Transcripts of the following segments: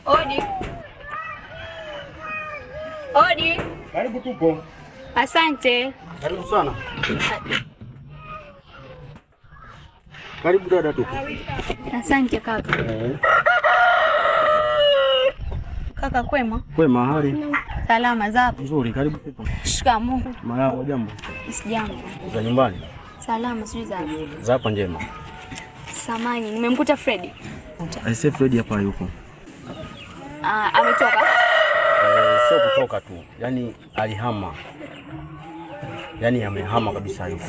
Odi. Odi. Karibu tupo. Asante. Karibu sana. Karibu dada, tupo. Asante kaka. Kaka kwema? Kwema, hali? Salama za hapo? Nzuri, karibu tupo. Shikamoo. Marahaba, jambo. Sijambo. Za nyumbani? Salama, sijui za. Za hapa njema. Samani, nimemkuta Freddy. Aise, Freddy hapa yuko. Ah, ametoka? Sio kutoka tu, yaani alihama, yaani amehama kabisa, yuko.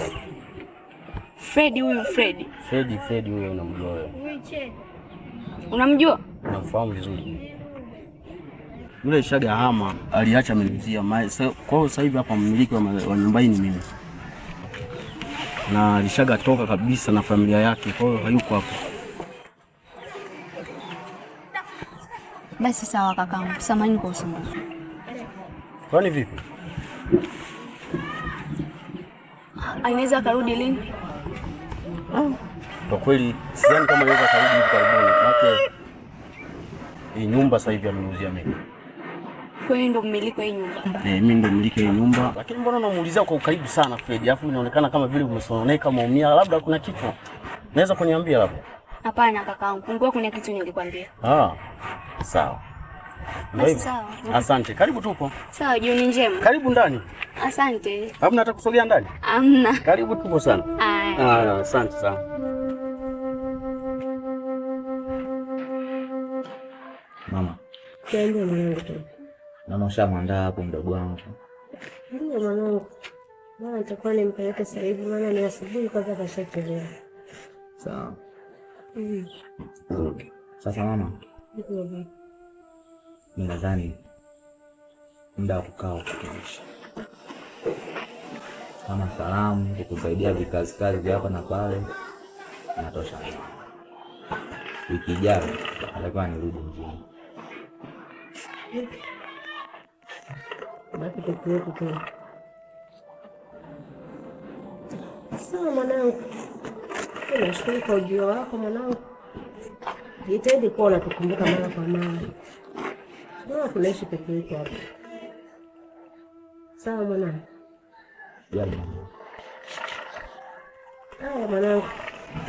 Freddy huyu Freddy. Freddy, Freddy huyo unamjua wewe? Unamjua? Namfahamu vizuri. Yule shaga hama, aliacha ameniuzia. Kwa hiyo sasa hivi hapa mmiliki wa nyumba hii ni mimi. Na alishaga toka kabisa na familia yake, kwa hiyo hayuko hapo. Basi sawa kakangu, samahani kwa usumbufu. Kwani vipi? Anaweza karudi lini? Kwa kweli sidhani kama anaweza karudi hivi karibuni. Maana hii nyumba sasa hivi ameniuzia mimi. Kwa hiyo ndo mmiliki wa hii nyumba? Mimi ndo mmiliki wa hii nyumba. Lakini mbona unamuulizia kwa ukaribu sana Fred? Alafu inaonekana kama vile umesononeka, umeumia, labda kuna kitu. Naweza kuniambia labda? Hapana kakaangu, kungekuwa kuna kitu ningekwambia. Ah, sawa. Basi sawa. Asante. Karibu tupo. Sawa, jioni njema. Karibu ndani. Asante. Hamna hata kusogea ndani? Hamna. Karibu tupo sana. Haya. Ah, asante sana. Mama. Ndio mwanangu tu. Naona ushamwandaa hapo mdogo wangu. Ndio mwanangu. Mama nitakuwa nimpeleke sasa hivi maana ni asubuhi kwanza kashachelewa. Sawa. Sasa mama. Ndio baba. Mimi nadhani muda wa kukaa ukutosha. Kama salamu kukusaidia vikazi kazi vya hapa na pale inatosha. Wiki ijayo atakuwa nirudi mjini. Baki peke yetu tu. Sawa mwanangu. Nashukuru kwa ujio wako mwanangu. Jitahidi kuwa unatukumbuka mara kwa mara. Mbona tunaishi peke yetu hapa? Sawa mwanangu. Haya mwanangu,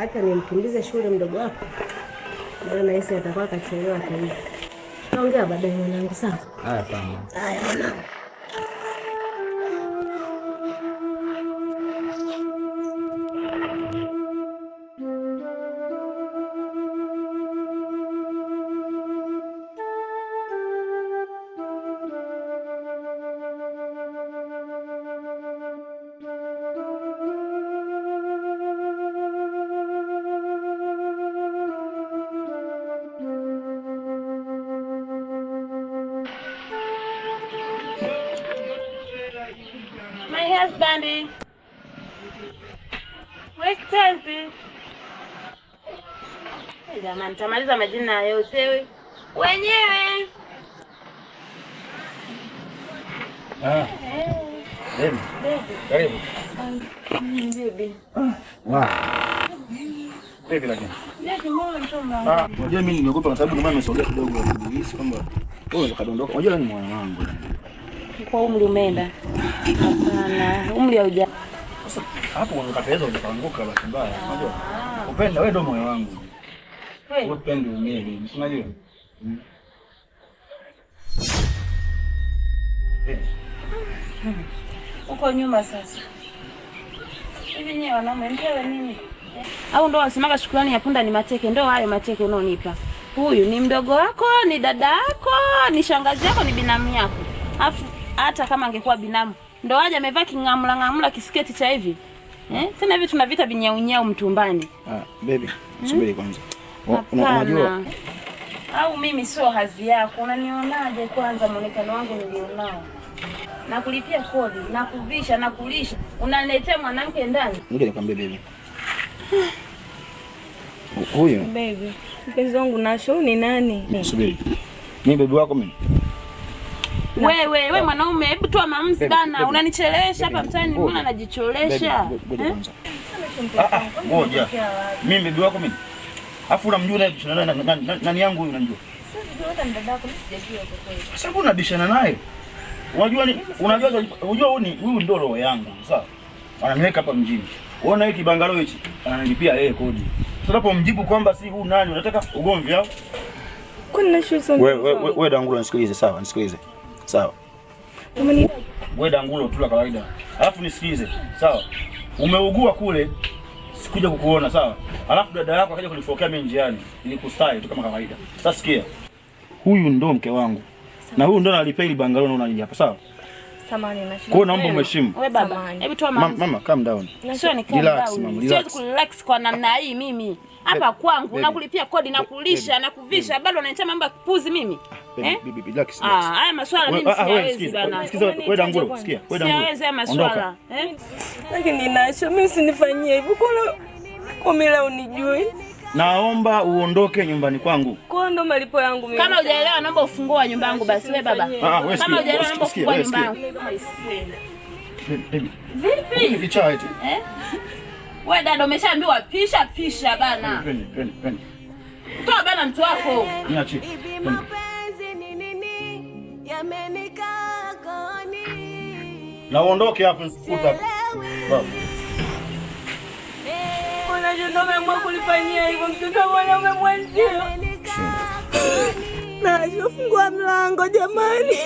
acha nimkimbize shule mdogo wako, maana nahisi atakuwa kachelewa tena. Tutaongea baadaye mwanangu, sawa? Haya sawa. Haya mwanangu. My husband. Wektenzi. Jamani, tamaliza majina yote wenyewe. Ah. Baby. Karibu. Baby. Wow. Baby lakini. Ah, unajua mimi nimeogopa kwa sababu ndio maana nimesogea kidogo nilihisi kwamba wewe ukadondoka. Unajua ni moyo wangu. Kwa umri umeenda? Hapana, umri hauja. Sasa hapo unakateleza utaanguka basi mbaya. Unajua? Upenda wewe ndio moyo wangu. Wewe upende umie, unajua? Uko nyuma sasa. Hivi nyewe wanaume mpewe nini? Au ndo wasemaga shukrani ya punda ni mateke, ndo hayo mateke unaonipa. Huyu ni mdogo wako, ni dada yako, ni shangazi yako, ni binamu yako. Afu hata kama angekuwa binamu, ndo aje amevaa kingamula ngamula kisketi cha hivi. Tena hivi tunavita vinyaunyau mtumbani. Ah, baby, subiri kwanza. Unajua au mimi sio hazi yako? Unanionaje kwanza muonekano wangu nilionao? Na kulipia kodi, na kuvisha, na kulisha. Unaniletea mwanamke ndani? Ngoja nikwambie baby. Huyu baby, mpenzi wangu Nasho ni nani? Subiri. Mimi baby wako mimi. Wewe mwanaume, hebu toa maamuzi bana. Unanichelewesha hapa mtaani, mbona najicholesha? Ngoja. Mimi baby wako mimi. Alafu unamjua naye nani yangu huyu unamjua? Sasa sijui hata mdada wako mimi sijajua kwa kweli. Sasa mbona unabishana naye? Unajua ni unajua unajua huyu ndio roho yangu, sawa? Ananiweka hapa mjini. Unaona hiki bangalo hichi? Ananilipia yeye kodi. Sasa unapomjibu kwamba si huyu nani, unataka ugomvi au? Kwani Nasho sio Wewe Dangulo nisikilize, sawa? Nisikilize. Sawa. Wewe Dangulo tu la kawaida. Alafu nisikilize, sawa? Umeugua kule, sikuja kukuona, sawa? Alafu dada yako akaja kunifokea mimi njiani, nilikustahi tu kama kawaida. Sasa sikia. Huyu ndo mke wangu. Na huyu ndo analipia ile bangalo na unanija hapa, sawa? Samahani Nasho. Kwa hiyo naomba umheshimu. Wewe baba, hebu toa maamuzi. Mama, calm down. Sio ni calm Relax, down. mama, Siwezi relax. kurelax kwa namna hii mimi. Hapa kwangu nakulipia kodi na kulisha na kuvisha bado unanitia mambo ya kipuzi mimi. Baby, baby, relax. Ah, haya maswala mimi siyawezi bana. Sikiza wewe Dangulo, sikia. Wewe Dangulo. Siyawezi haya maswala. Eh? Lakini Nasho mimi usinifanyie hivyo. Kwa mimi leo unijui. Naomba uondoke nyumbani kwangu. Kwa ndo malipo yangu mimi. Kama hujaelewa naomba ufunguo wa nyumba yangu basi wewe baba. Wewe Kama hujaelewa naomba ufunguo wa nyumba yangu. Baby. Vipi? Kichaa eti. Eh? Wewe dada umeshaambiwa pisha pisha bana. Twende, twende, twende. Toa bana mtu wako. Niache. Hivi mapenzi ni nini? Yamenikaa kooni. Na uondoke hapo nisikuta. Baba. Unajua ndo umeamua kulifanyia hivyo mtoto wa mwanaume mwenzio. Nasho, fungua mlango jamani.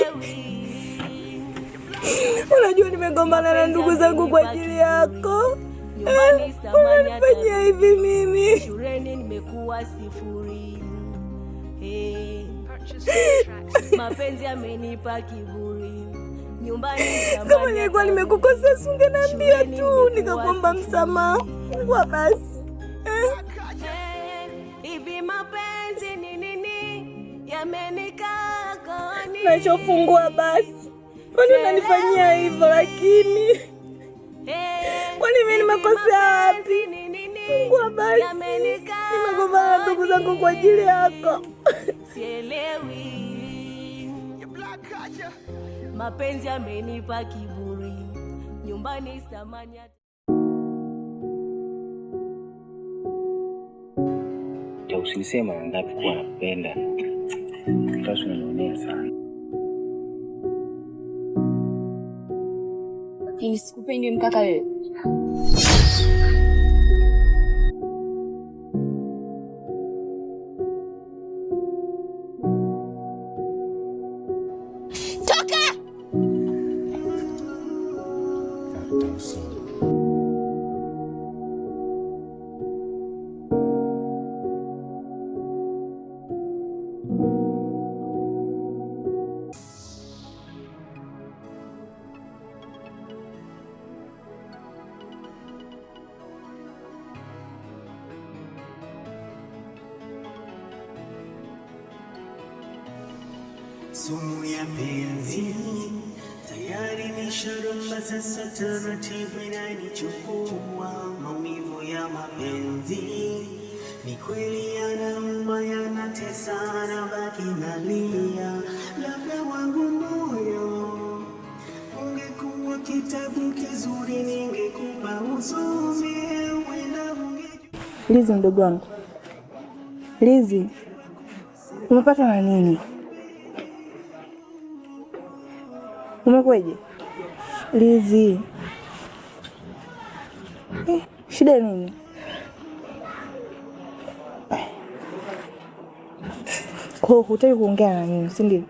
Unajua nimegombana na ndugu zangu kwa ajili yako. Unanifanyia hivi mimi? Shuleni nimekuwa sifuri. Mapenzi yamenipa kiburi. Nyumbani kama nilikuwa nimekukosea usingeniambia tu nikakuomba msamaha. Fungua basi. Hivi mapenzi ni nini? Yamenikaa kooni. Nasho, fungua basi. Kwani unanifanyia hivyo lakini? Kwani mimi nimekosea wapi? Fungua basi. Nimegombana na ndugu zangu kwa ajili yako. Sielewi. Mapenzi yamenipa kiburi. Nyumbani samani. Usinisema ngapi kuwa nakupenda. Sasa unanionea sana. Yaani sikupendi mkaka wewe. Toka! Sumu ya penzi tayari nisharamba, sasa taratibu inanichukua. Maumivu ya mapenzi ni kweli yanauma, yanatesa, nabaki nalia. Labda wangu moyo ungekuwa kitabu kizuri, ningekupa usome, wenda unge. Lizi, mdogo wangu Lizi, umepatwa na nini? Umekweje Lizi? Shida nini? Kwa hutaki kuongea na mimi, si ndio?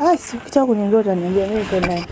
Asi, ukitaka kuniambia utaniambia, mimi niko naye.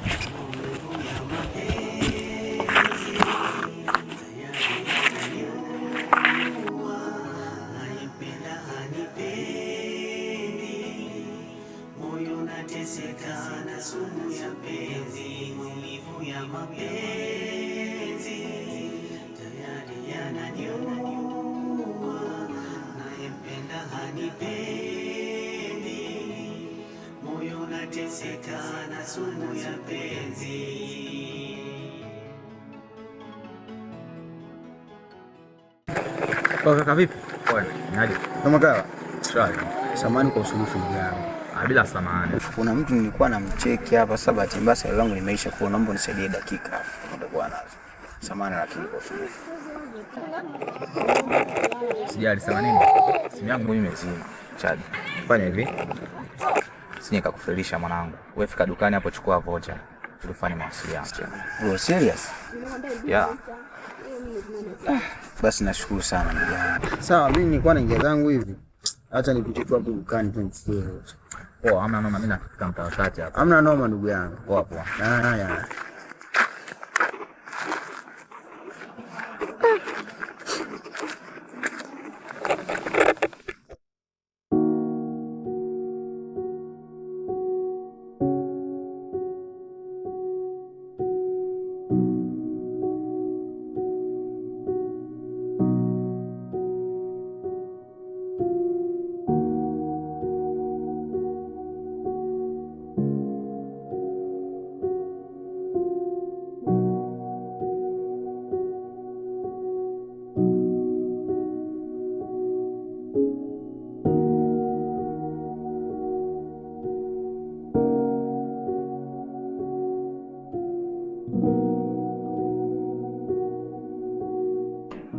Kaka vipi? Poa. Niaje? Kama kawa. Shwari. Samahani kwa usumbufu ndugu yangu. Bila samahani. Kuna mtu nilikuwa namcheki hapa sasa, bahati mbaya swali langu limeisha, kwa naomba unisaidie dakika. Ndio bwana. Samahani lakini kwa usumbufu. Sijali sema nini? Simu yangu mimi imezima. Chaji. Fanya hivi. Sije nikakufelisha mwanangu. Wewe fika dukani hapo chukua vocha. Tulifanye mawasiliano. Bro, serious? Yeah. Basi nashukuru sana ndugu yangu. Sawa, mimi nilikuwa naingia zangu hivi. Acha nipite tu hapo dukani tu nichukue vocha. Poa, hamna noma, mimi nafika mtaa wakati hapa. Hamna noma ndugu yangu. Poa poa. Haya.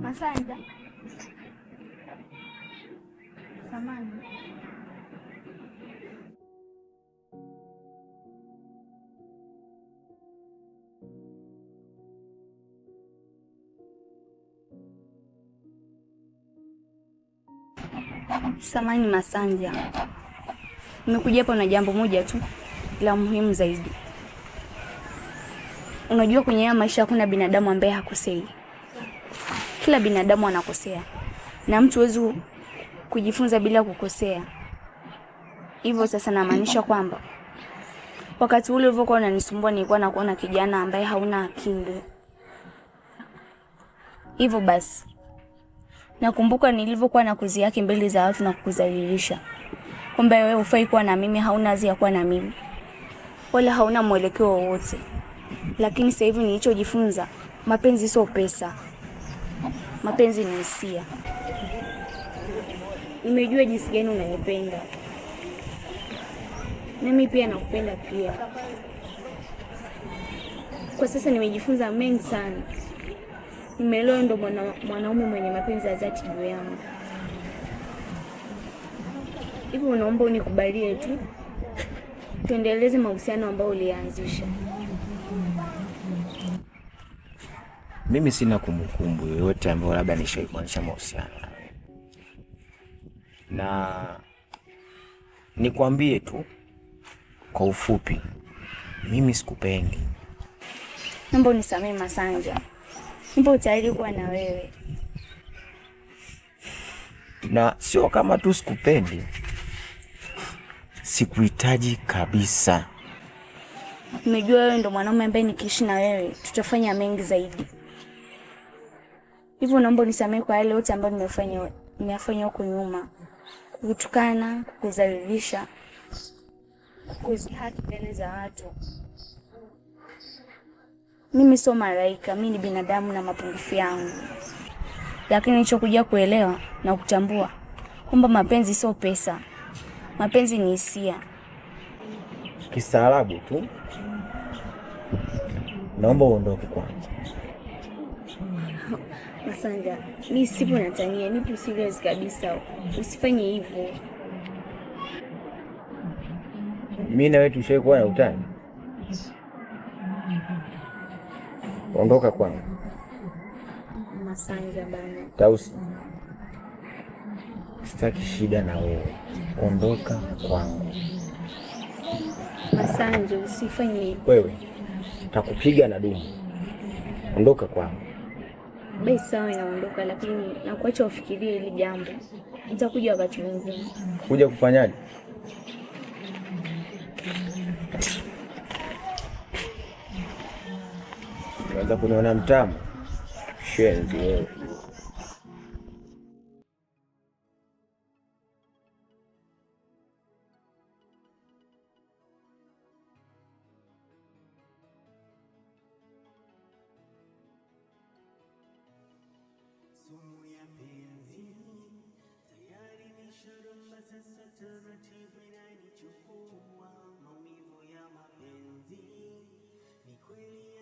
Masanja. Samani. Samani Masanja. Nimekuja hapa na jambo moja tu la muhimu zaidi. Unajua kwenye haya maisha hakuna binadamu ambaye hakosei. Kila binadamu anakosea. Na mtu huwezi kujifunza bila kukosea. Hivyo sasa namaanisha kwamba wakati ule ulivyokuwa unanisumbua nilikuwa nakuona kijana ambaye hauna akili. Hivyo basi nakumbuka nilivyokuwa nakuziaki mbele za watu na kukudhalilisha. Kwamba wewe hufai kuwa na mimi, hauna hazi ya kuwa na mimi. Wala hauna mwelekeo wowote. Lakini sasa hivi nilichojifunza, mapenzi sio pesa. Mapenzi ni hisia. Nimejua jinsi gani unanipenda. Mimi pia nakupenda pia. Kwa sasa nimejifunza mengi sana. Nimeelewa ndo mwanaume mwenye mapenzi ya dhati juu yangu. Hivyo unaomba unikubalie tu tuendeleze mahusiano ambayo ulianzisha. Mimi sina kumbukumbu yoyote ambayo labda nishawahi kuanzisha mahusiano na wewe. Na nikwambie tu kwa ufupi, mimi sikupendi. Naomba unisamehe Masanja. Nipo tayari kuwa na wewe. Na sio kama tu sikupendi, sikuhitaji kabisa. Nimejua wewe ndo mwanaume ambaye nikiishi na wewe tutafanya mengi zaidi. Hivyo naomba unisamehe kwa yale yote ambayo nimeyafanya huko nyuma. Kukutukana, kukudhalilisha, kukudhihaki mbele za watu. Mimi sio malaika, mimi ni binadamu na mapungufu yangu. Lakini nilichokuja kuelewa na kutambua kwamba mapenzi sio pesa. Mapenzi ni hisia. Kistaarabu tu. Naomba uondoke kwanza. Masanja, mimi sipo natania, nipo serious kabisa. Usifanye hivyo. Mimi na wewe tushaikuwa na utani. Ondoka kwangu. Masanja bana. Tausi. Sitaki shida na wewe. Ondoka kwangu. Masanja, usifanye hivyo. Wewe nitakupiga na dumu. Ondoka kwangu. Basi sawa, naondoka, lakini nakuacha ufikirie hili jambo. Nitakuja wakati mwingine. Kuja kufanyaje? Unaweza kuniona mtamu? Shenzi wewe. Taratibu inanichukua maumivu ya mapenzi, ni kweli.